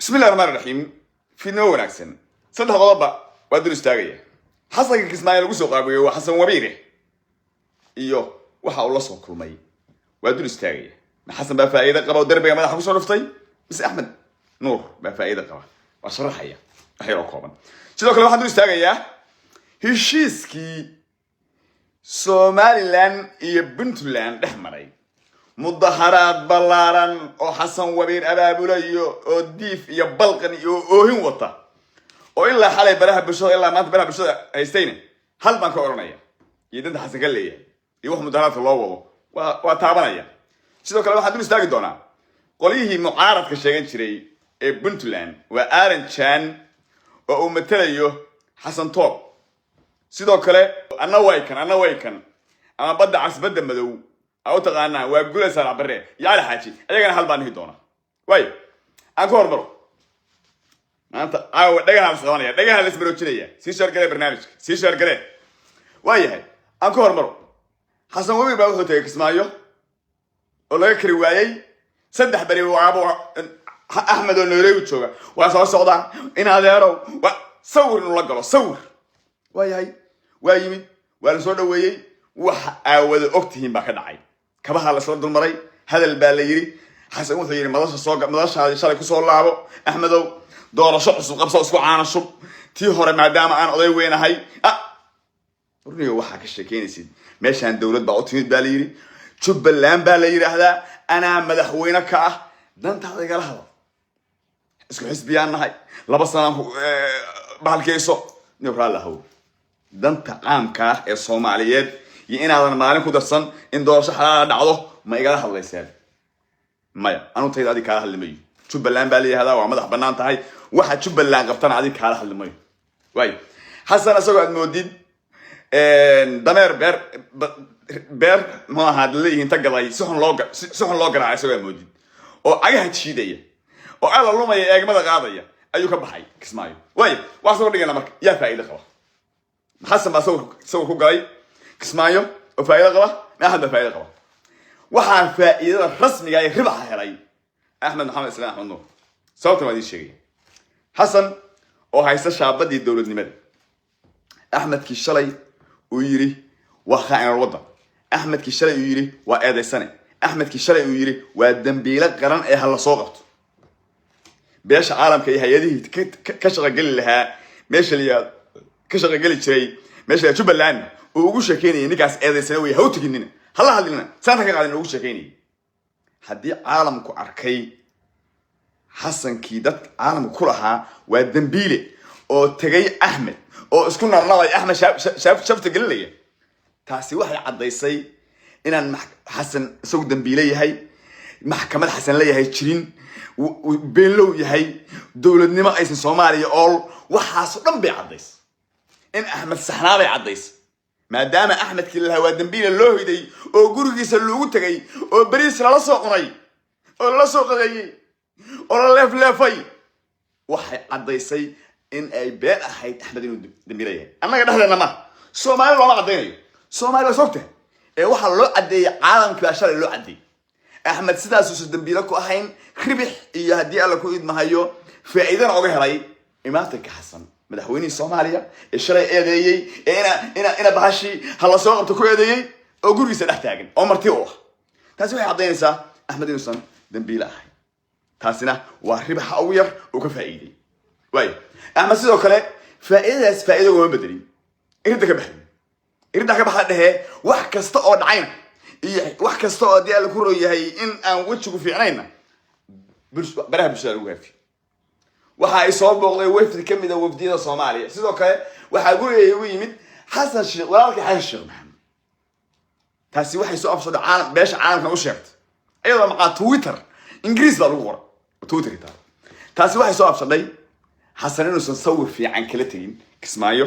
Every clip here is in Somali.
Bismillahi raxmaan raxiim. Fiidnimo wanaagsan. Saddex qodobba waa dul istaagaya. Xasanka Kismaayo lagu soo qaabiyo waa Xasan Wabiire iyo waxa uu la soo kulmay waa dul istaagaya. Ma Xasan baa faa'iido qaba oo derbiga madaxa kusoo dhuftay, mise Axmed Nuur baa faa'iido qaba? Waa sharaxaya wax yaroo kooban. Sidoo kale waxaan dul istaagayaa heshiiskii Somaliland iyo Puntland dhex maray, mudaharaad ballaaran oo Xasan Wabiir abaabulayo oo diif iyo balqan iyo oohin wata oo ilaa xalay baraha bulshada, ilaa maanta baraha bulshada haystayna, hal baan ka odhanaya iyo danta Xasan ka leeyahay iyo wax mudaharaadka loo wado waa taabanaya. Sidoo kale waxaan dul istaagi doonaa qolyihii mucaaradka sheegan jiray ee Puntland, waa Aaron Jan oo uu matalayo Xasan Toob. Sidoo kale anna way kan, anna way kan, ama badda cas, badda madow a u taqaanaa, waa Gula Saalax Barre iyo Cali Xaaji. Ayagana hal baan dhihi doonaa. Waayo, aan ku hormaro maanta caawa dhagaha las qabanaya, dhagaha la ismaroojinaya. Sii share garee barnaamijka, sii share garee. Waayahay, aan ku hormaro. Xasan Wabiir baa wuxuu tegay Kismaayo oo laga kari waayey 3 beri. Waabo Axmed oo Nairobi jooga waa soo socdaa in adeerow wa sawir inuu la galo sawir. Waayahay, waa yimid, waa la soo dhaweeyey. Wax aawada og tihiin baa ka dhacay. Kabaha la isla dulmaray, hadal baa la yidhi. Xasan wuxuu yidhi: "Madasha soo madashaadi shalay kusoo laabo, Axmedow, doorasho cusub qabso, isku caana shub tii hore, maadaama aan oday weynahay." Ah, runiga waxaa ka sheekeynaysid meeshaan dowlad baa u timid baa la yidhi, Jubbaland baa la yidhaahdaa, anaa madaxweyne ka ah, dantaada igala hadal, isku xisbiyaan nahay, 2 sanaan bahalkeyso nin raalli ahow. Danta caamka ah ee Soomaaliyeed iyo inaadan maalin ku darsan in doorasho xalaala dhacdo ma igala hadlayseen? Maya, anu tayda adig kaala hadli mayo. Jubbaland baa la yihahdaa, waa madax banaan tahay. Waxa Jubbaland qabtana adig kaala hadli mayo. Waay, Xasan isagoo aad moodid dameer beer beer muxuu ahaa leeyihiin ta gaday, si xun loo garaacay isagoo aad moodid oo cagaha jiidaya oo alla lumaya, eegmada qaadaya, ayuu ka baxay Kismaayo. Waay, waa soo dhigana. Marka yaa faa'iido qaba? Xasan baa sawir ku galay Kismaayo oo faa'iido qaba, ma Axmed baa faa'iido qaba? Waxaa faa'iidada rasmiga ee ribaxa helay Axmed Maxamed Islaan, Axmed Nuur. Sababtan waa idiin sheegaya. Xasan oo haysta shaabadii dowladnimada, Axmedkii shalay uu yidhi waa khaa'inal waddan, Axmedkii shalay uu yidhi waa eedaysane, Axmedkii shalay uu yidhi waa dembiilo qaran ee hala soo qabto, beesha caalamka iyo hay-adihii ka shaqogeli lahaa meesha la yihahdo, ka shaqogeli jiray meesha la Jubbaland, uu ugu sheekeynayay ninkaas eedaysane wey, ha u teginina, hala hadlinina, saanta ka qaadin, ugu sheekeynayay. Haddii caalamku arkay Xasankii dad caalamka ku lahaa waa dembiile oo tegay Axmed oo isku narnabay, Axmed shafta gelinaya, taasi waxay caddaysay inaan Xasan isagu dembiile yahay, maxkamad Xasan leeyahay jirin, beenlow yahay, dowladnimo aysan Soomaaliya ool. Waxaasoo dhan bay caddaysay. In Axmed saxnaa bay caddaysay, maadaama Axmedkii lalahaa waa dembiile loo hoyday oo gurigiisa loogu tegay oo beriis lala soo cunay oo lala soo qaqeeyey oo la leefleefay, waxay caddaysay in ay been ahayd Axmed inuu dembiile yahay. Annaga dhexdeena ma Soomaali looma caddaynayo, Soomaali waa sogtahay ee waxaa loo caddeeyey caalamkii baa shalay loo caddeeyey Axmed sidaasuusan dembiile ku ahayn, ribix iyo haddii Alla ku idmahayo faa'iidana oga helay imaatinka Xasan, madaxweynihii Soomaaliya ee shalay eedeeyey ee ina bahashii hala soo qabto ku eedeeyey oo gurigiisa dhex taagan oo marti u ah. Taasi waxay caddaynaysaa Axmed inuusan dembiile ahayn. Taasina waa ribaxa ugu yar uu ka faa'iiday. Waaya, Axmed sidoo kale faa'iidadaas faa'iido ugama bedelin iridda ka baxday, iridda ka baxda dhehee. Wax kasta oo dhacayna iyo wax kasta oo haddii Alla ku roo yahay in aan wejigu fiicnayna baraha bulshada lagu haafiyo. Waxa ay soo booqday wafdi ka mid a wafdiyada Soomaaliya. Sidoo kale waxaa gurigay ugu yimid Xasan Sheekh, walaalkii Xasan Sheekh Maxamed. Taasi waxay soo afsodhay caalam, beesha caalamkan u sheegtay, iyadoo maqaa Twitter Ingiriis baa lagu qoray Twitter taa. Taasi waxay soo afsadhay Xasan inuusan sawir fiican kala tegin Kismaayo,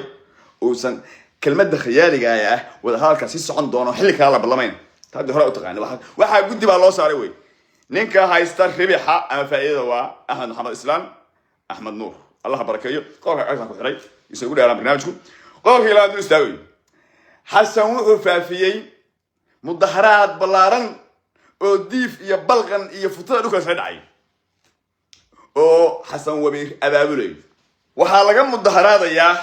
uusan kelmadda khayaaliga ah wadahadalka sii socon doono xilli kala la ballamayn. Taadi hore u taqaana waxaa guddi baa loo saaray. Wey, ninka haysta ribixa ama faa'iidada waa Axmed Maxamed Islaam, Axmed Nuur. Allah barakeeyo. Qodobka cagtan ku xiray isa ugu dheeraan barnaamijku. Qodobka ilaad dul istaagayo, Xasan wuxuu faafiyey mudaharaad ballaaran oo diif iyo balqan iyo futada dhulka isla dhacay. Oo Xasan Wabiir abaabulayo. Waxaa laga mudaharaadayaa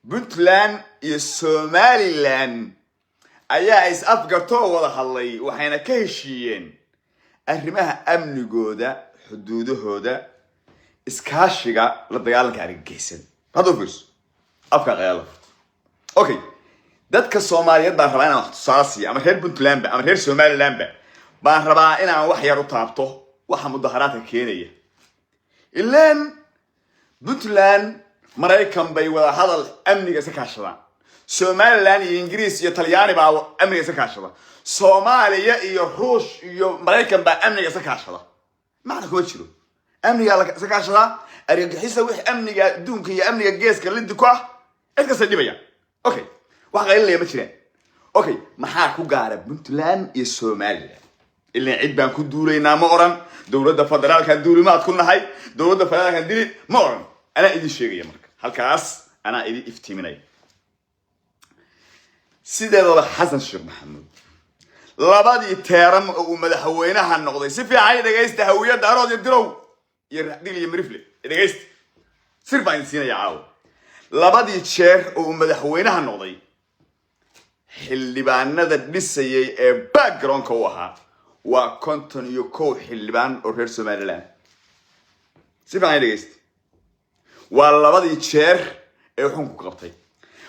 Puntland iyo Somaliland ayaa is afgarto oo wada hadlay, waxayna ka heshiiyeen arrimaha amnigooda, xuduudahooda, iskaashiga la dagaalanka argagixisan. Hadda u fiirso, afka qayaala. Okay, dadka Soomaaliyeed baan rabaa inaan wax tusaale siiyo, ama reer Puntlandba ama reer Somalilandba baan rabaa inaan wax yar u taabto. Waxa mudaharaadka keenaya, ilaan Puntland Maraykan bay wada hadal amniga iska kaashadaan, Somaliland iyo Ingiriis iyo Talyaani baa amniga iska kaashada, Soomaaliya iyo Ruush iyo Maraykan baa amniga iska kaashada. Macna kuma jiro. Amnigaa la iska kaashadaa, argagixisa, wixii amniga adduunka iyo amniga geeska lidi ku ah cid kasta dhibaya. Okay, wax qaylinaya ma jiraan. Okay, maxaa ku gaara Puntland iyo Somaliland? Ilaan cid baan ku duulaynaa ma oran, dowladda federaalkan duulimaad ku nahay, dowladda federaalkan dili ma oran. Anaa idin sheegaya marka, halkaas anaa idin iftiiminaya. Sideedaba Xasan Sheekh Maxamuud labadii term oo uu madaxweynaha noqday, si fiican i dhegaysta, Hawiyadda, Arood iyo Dirow iyo Raxdil iyo Mirifle, dhegaysta, sir baan idin siinaya caawa. Labadii jeer oo uu madaxweynaha noqday, xildhibaanada dhisayay ee backgroundka u ahaa waa 51 xildhibaan oo reer Somaliland. Si fiican i dhegaysta. Waa labadii jeer ee xukunku qabtay.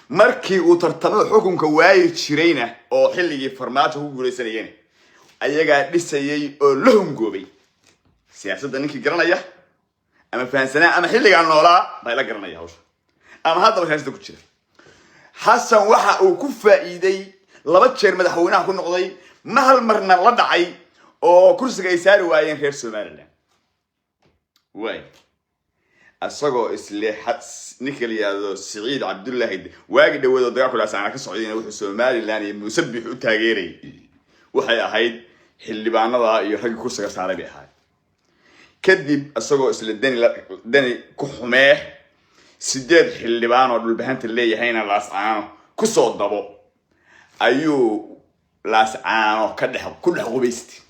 Markii uu tartamada xukunka waayi jirayna oo xilligii Farmaajo ku guulaysanayeen, ayagaa dhisayay oo la hungoobay. Siyaasadda ninkii garanaya ama fahansanaa ama xilligaa noolaa baa ila garanaya hawsha, ama haddaba siyaasadda ku jira. Xasan waxa uu ku faa'iiday laba jeer madaxweynaha ku noqday, ma hal marna la dhacay oo kursiga ay saari waayeen reer Somaliland. Waay isagoo isle ninka la yihahdo Siciid Cabdullaahi, waagi dhaweed oo dagaalku Laasaana ka socdayna, wuxuu Somaliland iyo Muusabix u taageerayay waxay ahayd xildhibaanada iyo raggii kursiga saaray bay ahayd. Kadib isagoo isle Deni, Deni ku xumee, 8 xildhibaan oo Dhulbahanta leeyahayna Laascaano kusoo dabo, ayuu Laascaano ka dhex ku dhex qubaystay.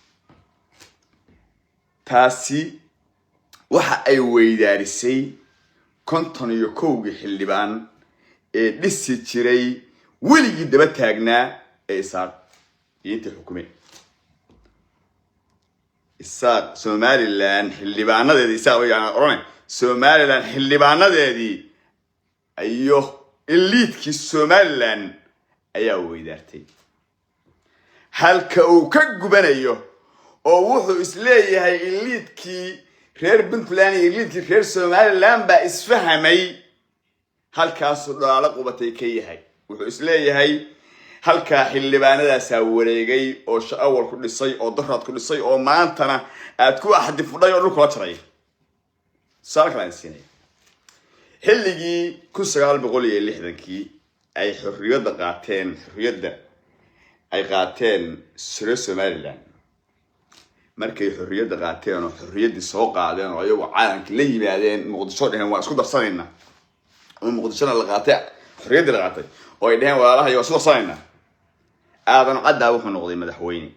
Taasi waxa ay weydaarisay 51-gii xildhibaan ee dhisi jiray, weligii daba taagnaa ee Isaaq iyo intii xukumeen Isaaq. Somaliland xildhibaanadeedii, Isaaq bayaan odhanay, Somaliland xildhibaanadeedii iyo elite-kii Somaliland ayaa weydaartay. Halka uu ka gubanayo oo wuxuu isleeyahay elite-kii reer Puntland iyo elite-kii reer Somaliland baa isfahamay, halkaasuu dhalaalo qubatay ka yahay. Wuxuu isleeyahay halkaa xildhibaanadaasaa wareegay oo awal ku dhisay oo daraad ku dhisay oo maantana aad ku axdi fudhay oo dhulkula jaray. Tusaale kale aan siinaya: xilligii 1960-kii ay xorriyadda qaateen, xorriyadda ay qaateen reer Somaliland, markay xorriyadda qaateen oo xorriyaddii soo qaadeen oo ayagoo caalamka la yimaadeen Muqdisho, dheheen waa isku darsanayna, oo Muqdishona la qaatay, xorriyaddii la qaatay oo ay dheheen walaalahay waa isku darsanayna, Aadan Caddaa wuxuu noqday madaxweyne,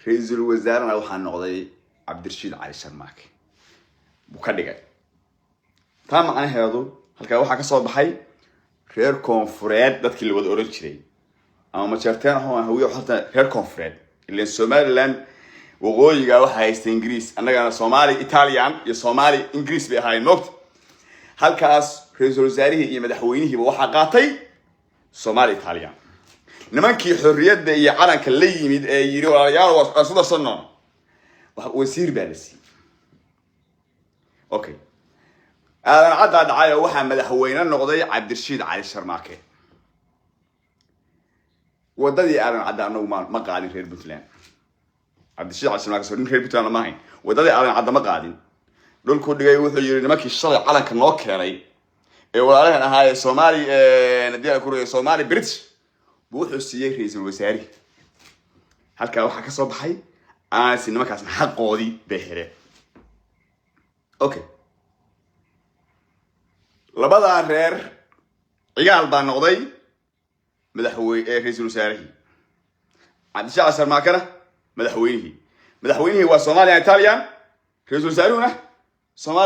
ra-iisul wasaarena waxaa noqday Cabdirashiid Cali Sharmaake buu ka dhigay. Taa macnaheedu halkaa waxaa kasoo baxay reer koonfureed, dadkii la wada oran jiray ama Majeerteen aho Hawiye, horta reer koonfureed. Ilan Somaliland waqooyiga waxaa haystay Ingiriis, annagana Somali Italian iyo Somali Ingiriis bay ahaayeen moogta. Halkaas ra-iisul wasaarihii iyo madaxweynihiiba waxaa qaatay Somali Italian. Nimankii xorriyadda iyo calanka la yimid ee yidhi walaalayaal waa isku darsanno, wasiir baa la siiyey. Okay, Aadan Caddaa dhacay oo waxaa madaxweyne noqday Cabdirashiid Cali Sharmaake. Wadadii Aadan Cadda anagu ma qaadin reer Puntland. Cabdirashiid Cali Sharmaake soo nin reer Puntland ma ahayn. Wadadii Aadan Cadda ma qaadin, dhulkuu dhigay. Wuxuu yidhi nimankii shalay calanka noo keenay ee walaalahan ahaa ee Somali hadii aan ku Somali British buu wuxuu siiyey ra-iisul wasaarihi. Halkaa waxaa ka soo baxay aansi nimankaasna xaqoodii bay heleen. Okay, labadaa reer Cigaal baa noqday madaxwey ra-iisul wasaarihii, Cabdishac Sharmaakana madaxweynihii. Madaxweynihii waa Somalian Italian. Ra-iisul wasaaruhuna Soomaaliya.